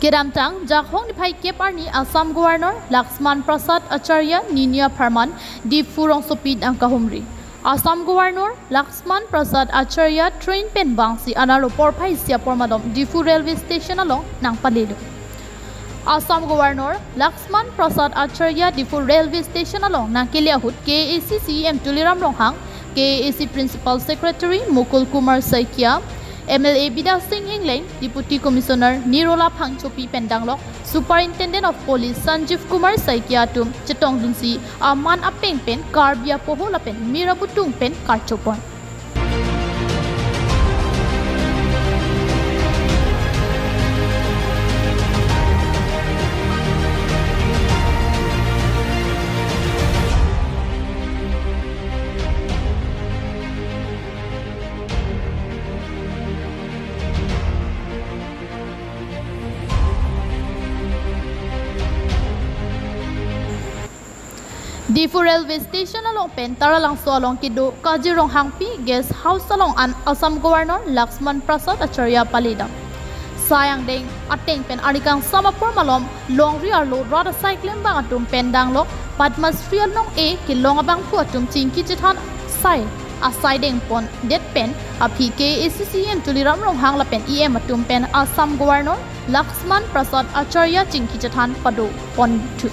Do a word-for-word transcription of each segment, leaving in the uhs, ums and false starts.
Kedamtang Jakhong niphai kep arni Assam Governor Laxman Prasad Acharya nini apharman Diphu rongsopi nangkahumri. Assam Governor Laxman Prasad Acharya train pen vangsi anerlo porphai isi apor malom Diphu railway station along nangpalelo. Assam Governor Laxman Prasad Acharya Diphu railway station along nangkele ahut K A A C C E M Tuliram Ronghang, K A A C Principal Secretary Mukul Kumar Saikia, M L A Bidya Sing Engleng, Deputy Commissioner Nirola Phangchopi pen danglok Superintendent of Police Sanjeev Kumar Saikia atum chetongdunsi aman apeng pen Karbi apoho lapen mir abutung pen karchopon. Diphu railway station along pen Taralangso along kedo Kaji Ronghangpi guest house along an Assam Governor Laxman Prasad Acharya paledam. Sai angdeng ateng pen arni kangsam apor malom longri arlo rat asai klembang atum pen danglok Padma Shri along e kelong abangphu atum chingki chethan sai asai dengpondet pen aphi K A A C C E M Tuliram Ronghang lapen E M atum pen Assam Governor Laxman Prasad Acharya chingki chethan padoponthu.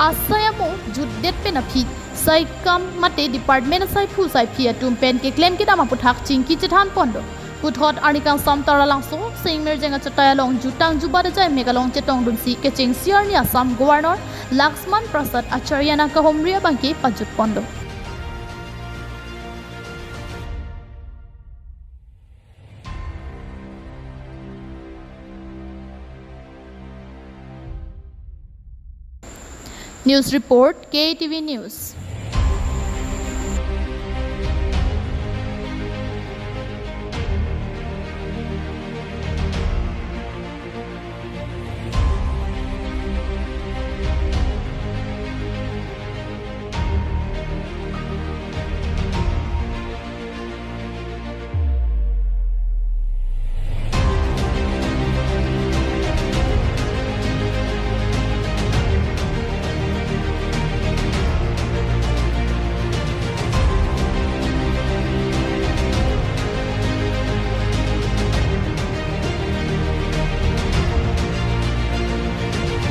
Asai amo jutdet pen aphi saikam mate department asaiphu saiphi atum pen keklem kedam aputhak chingki chethanponlo. Puthot arni kangsam Taralangso Singmirjeng achatai along jutang jubat ajai mek along chetongdunsi kechengsi arni Assam Governor Laxman Prasad Acharya nangkahumri abangke pajutponlo. News report, K T V News.